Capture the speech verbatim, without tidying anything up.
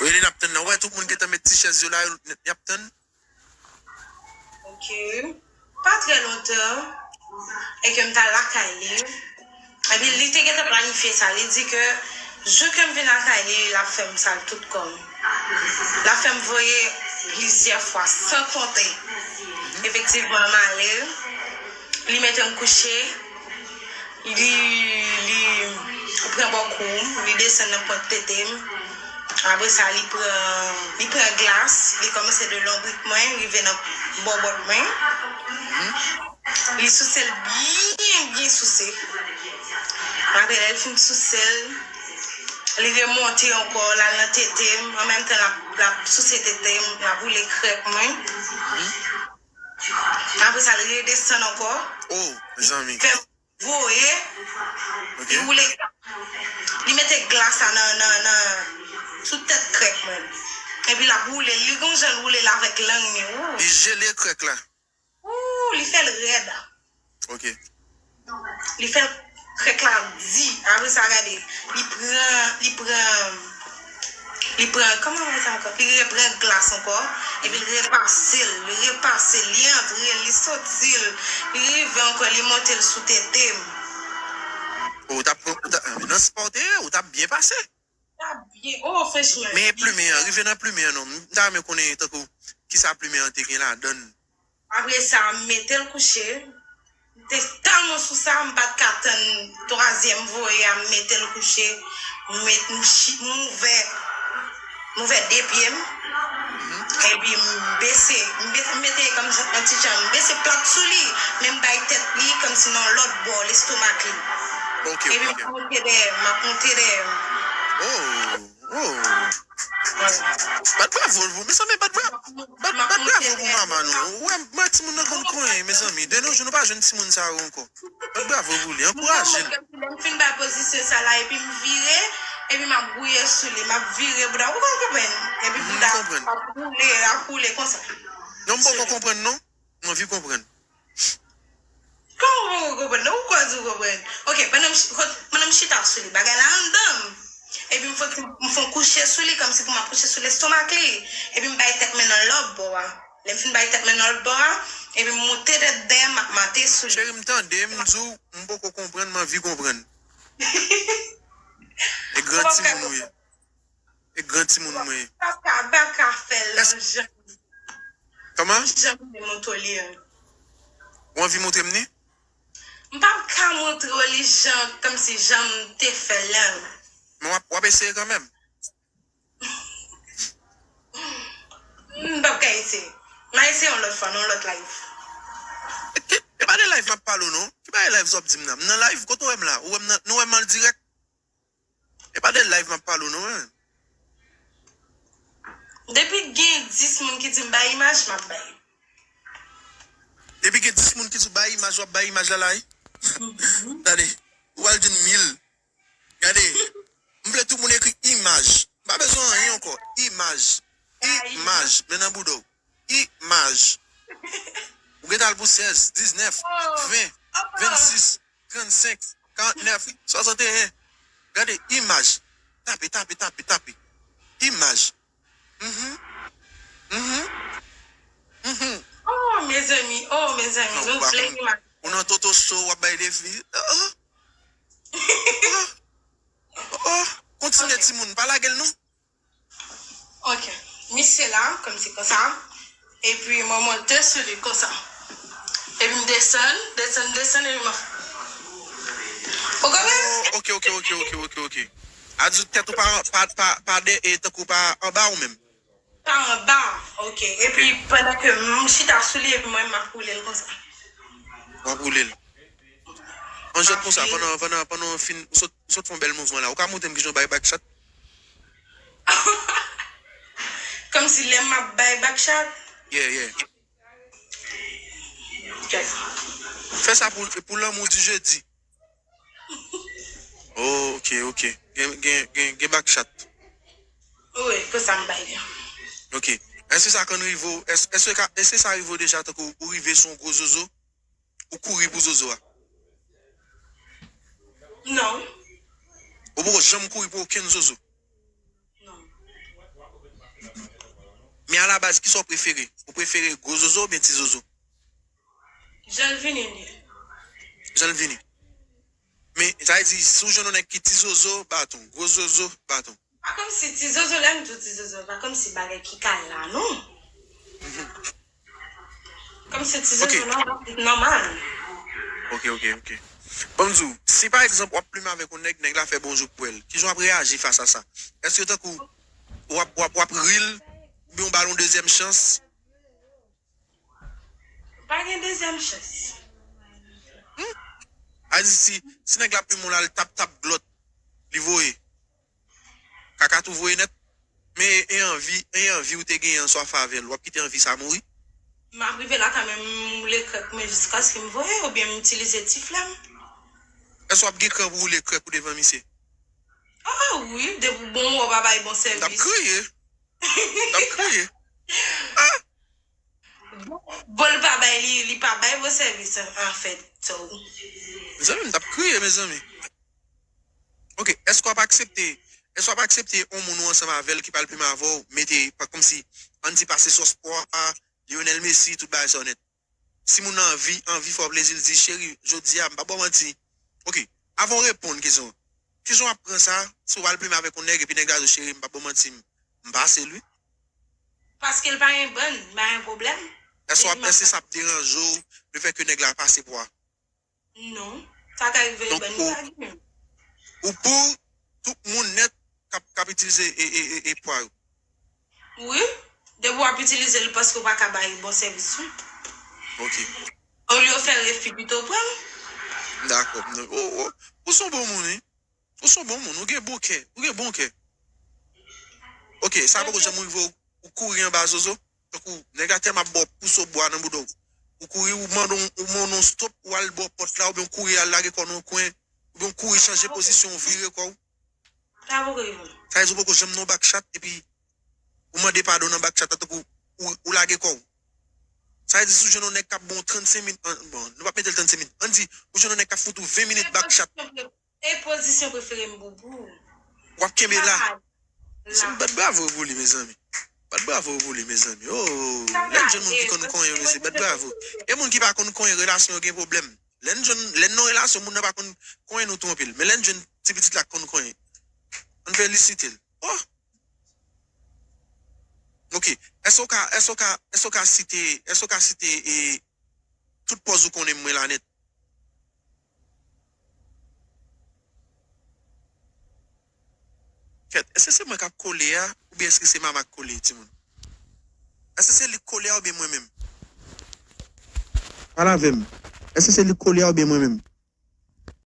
Rele n ap tann nan. Ou wè tout moun gentan met ti chèz yo la, y ap tann. Ok. Pa trè lontan, e ke m t al lakay li. Epi li te gentan planifye sa. Li di ke jou ke m vin lakay li, l ap fè m sal tout kò m. L ap fè m voye plizyè fwa, san konte. Efektivman, m ale. Li mete m kouche. Li, li pran bò kou m, li desann nan pwent tete m. Apre sa, li pran, li pran glas, li kòmanse de lonbrik mwen, rive nan bòbòt mwen. Li souse l byen, byen souse. Apre, lè l fin souse l, li remonte ankò, l al nan tete m. An menm tan, l ap, l ap souse tete m, l ap woule krèk mwen. Apre sa, li redesann ankò. Oh, mezanmi. Fè m voye. Li woule. Li mete glas la nan, nan, nan, sou tèt krèk mwen. Epi l ap woule l. Li gon jan l woule l avèk lang li. Wou. Li jele krèk la. Wou, li fè l rèd. Ok. Li fè krèk la di. Apre sa, gade, li pran, li pran, li pran, kòman mwen sa ankò? Li repran glas ankò, epi li repase l, li repase l, li antre l, li soti l, li rive ankò, li monte l sou tete m. Ou t ap, ou t ap, nan spò w te ye, ou t ap byen pase. T ap byen, oh, franchman. Men plimen an, rive nan plimen an non, m ta renmen konnen tankou kisa plimen an te gen ladan l. Apre sa, m mete l kouche. M te tèlman sou sa, m pa t ka tann twazyèm voye a, m mete l kouche. M met, m chi, m ouvè, m ouvè de pye m. Epi m bese, m be- m mete kòmsi yon ti jan, m bese plat sou li, men m bay tèt li kòmsi nan lòt bò, lestomak li. Ok, Epi m ok. ap monte dèyè, m ap monte dèyè. Oh, oh. Bat bravo pou, mezanmi, bat bravo. Bat, bat bravo pou mama nou. Ou wè, mwen timoun nan konn konyen, mezanmi. De nos jours, nou pa jwenn timoun sa yo ankò. Bat bravo pou li, ankouraje l. Lè m fin bay pozisyon sa la, epi m vire, epi m ap gouye sou li, m ap vire bouda. Ou konn konprann? Epi bouda ap woule, ap woule konsa. Non, m poko konprann non. M anvi konprann. Kòman ou poko konprann? Ou kwè di ou konprann? Ok, pandan m, pandan m chita sou li, bagay la anndan m. Epi m fè, m fè kouche sou li, kòmsi pou m ap kouche sou lestomak li. Epi m bay tèt mwen nan lòt bò a. Lè m fin bay tèt mwen nan lòt bò a, epi m moute tèt dèyè m, m ap mate sou li. Cheri, m tande, m di w, m poko konprann, m anvi konprann. E gran timoun ou ye. E gran timoun mwen ye. M pa ka, m pa ka fè l nan jan, Kòman? jan m te montre w li an. Ou anvi montre m li? M pa ka montre w li jan, kòmsi jan m te fè l lan. Men w ap, w ap eseye kanmenm. M p ap ka eseye. M a eseye yon lòt fwa, nan yon lòt live. Ki, ki pa de live m ap pale w non. Ki pa de live sa w ap di m nan? M nan live, kote w wè m la? Ou wè m nan, nou wè m an dirèk? E pa de live m ap pale w non, men. Depi gen dis moun ki di m bay imaj, m ap bay. Depi gen dis moun ki di w bay imaj, w ap bay imaj la la, wi. Gade, ou al di m mil. Gade, m vle tout moun ekri imaj. M pa bezwen anyen ankò. Imaj. Imaj. Men nan bouda w. Imaj. Ou gentan al pou sèz, diznèf, ven, vennsis, trannsenk, karannèf, swasanteyen. Gade, imaj. Tape, tape, tape, tape. Imaj. Mhm. Mhm. Mhm. Oh, mezanmi, oh, mezanmi, nou vle imaj. Ou nan toto show, w ap bay defi. Oh, oh. Oh, oh. Kontinye, timoun, pa lage l non. Ok. Misye la, kòmsi konsa. Epi mwen monte sou li konsa. Epi m desann, desann, desann, epi mwen. Ou konprann? Oh, ok, ok, ok, ok, ok, ok. A di tèt ou pa, pa, pa, pa de, e tankou pa anba ou menm. Pa anba, ok. Epi pandan ke m chita sou li, epi mwen, m ap woule l konsa. W ap woule l. An jwèt konsa, pandan, pandan, pandan w fin, ou sot, ou sot fè yon bèl mouvman la. Ou ka montre m kijan w bay back shot? Kòmsi lè m ap bay back shot? Yeah, yeah. Ok. Fè sa pou, pou lanmou di jedi. Oh, ok, ok. Gen, gen, gen, gen back shot. Wi, konsa m bay li. Ok. Èske sa konn rive w, èske, èske ka, èske sa rive w deja tankou ou rive sou yon gwo zozo? Ou kouri pou zozo a? Non. Ou poko janm kouri pou okenn zozo? Non. Men alabaz, kisa w prefere? Ou prefere gwo zozo oubyen ti zozo? Jan l vini li. Jan l vini. Men, sa vle di, si w jwenn yon nèg ki ti zozo, baton. Gwo zozo, baton. Pa kòmsi ti zozo, lè m di w ti zozo, pa kòmsi bagay ki ka la, non. Kòmsi ti zozo, non, nòmal. Ok, ok, ok. Ban m di w, si pa egzanp w ap plimen avèk yon nèg, nèg la fè bonjou pou pwèl, kijan w ap reyaji fas a sa? Èske tankou w ap, w ap, w ap ri l, oubyen w ba l yon dezyèm chans? Pa gen dezyèm chans. Hmm? A di si, si nèg la plimen w la, l tap tap glòt, li voye. Kaka tou voye nèt. Men e anvi, e anvi ou te genyen an sa w fè avè l, w ap kite anvi sa mouri? M ap rive lakay mwen, m woule krèk mwen jiskaske m voye, oubyen m itilize ti flè m. Èske w ap gen kran pou woule krèk ou devan misye? Ah wi, depi bon ou pa bay bon sèvis. M t ap kriye. M t ap kriye. Ah! Bon, bon, l pa bay li, li pa bay bon sèvis, an, anfèt. So. Mezanmi, m t ap kriye, mezanmi. Ok, èske w ap aksepte, èske w ap aksepte yon moun ou ansanm avè l ki pral plimen avè w, mete, pa, kòmsi, ann di pase sòs pwa a, Lionel Messi, tout bagay sa yo nèt? Si moun nan anvi, anvi fè w plezi, l di, cheri, jodi a, m p ap ba w manti. Ok, avan w reponn kesyon an, kijan w ap pran sa, si w al plimen avèk yon nèg, epi nèg la di w, cheri, m p ap ba w manti, m, m pase l, wi. Paske l pa gen bann, pa gen pwoblèm. Èske w ap, èske sa ap deranje w, lefètke nèg la pase pwa? Non. Sa ka rive yon bann bagay menm. Ou pou tout moun nèt k ap, k ap itilize e, e, e, e pwa yo? Wi. Depi w ap itilize l paske w pa ka bay bon sèvis wi. Ok. Olye w fè refi pito pran l. Dakò. Ou, ou, ou se yon bon moun, wi. Ou se yon bon moun, ou gen bon kè, ou gen bon kè. Ok, sa poko janm rive w, ou kouri anba zozo? Tankou, nèg la tèlman ap ba w pouse bwa nan bouda w. Ou kouri, ou mande, ou mande yon stop, ou al bò pòt la, oubyen w kouri al lage kò w nan yon kwen, oubyen w kouri chanje pozisyon, w vire kò w. Sa poko rive m. Sa vle di w poko janm nan yon bak chat, epi ou mande padon nan bak chat la, tankou ou, ou lage kò w. Sa vle di si w jwenn yon nèg k ap ba w trannsenk min, an, bon, nou p ap mete l trannsenk min. Ann di, ou jwenn yon nèg k ap fout ou ven minit bak chat. E pozisyon prefere m, boubou. W ap kenbe la. Mezanmi, bat bravo pou li, mezanmi. Bat bravo pou li, mezanmi. Oh, lè n jwenn moun ki konn konyen, mesye, bat bravo. E moun ki pa konn konyen, relasyon yo gen pwoblèm. Lè n jwenn, lè n nan relasyon, moun nan pa konn konyen, nou twonpe l. Men lè n jwenn ti pitit la k konn konyen, ann felisite l. Oh! Ok. Èske w ka, èske w ka, èske w ka site, èske w ka site, e, tout pòz ou konnen mwen la nèt? Kèt, èske se mwen k ap kole a, oubyen èske se mama k kole, timoun? Èske se li k kole a oubyen mwen menm? Pale avè m. Èske se li k kole a oubyen mwen menm?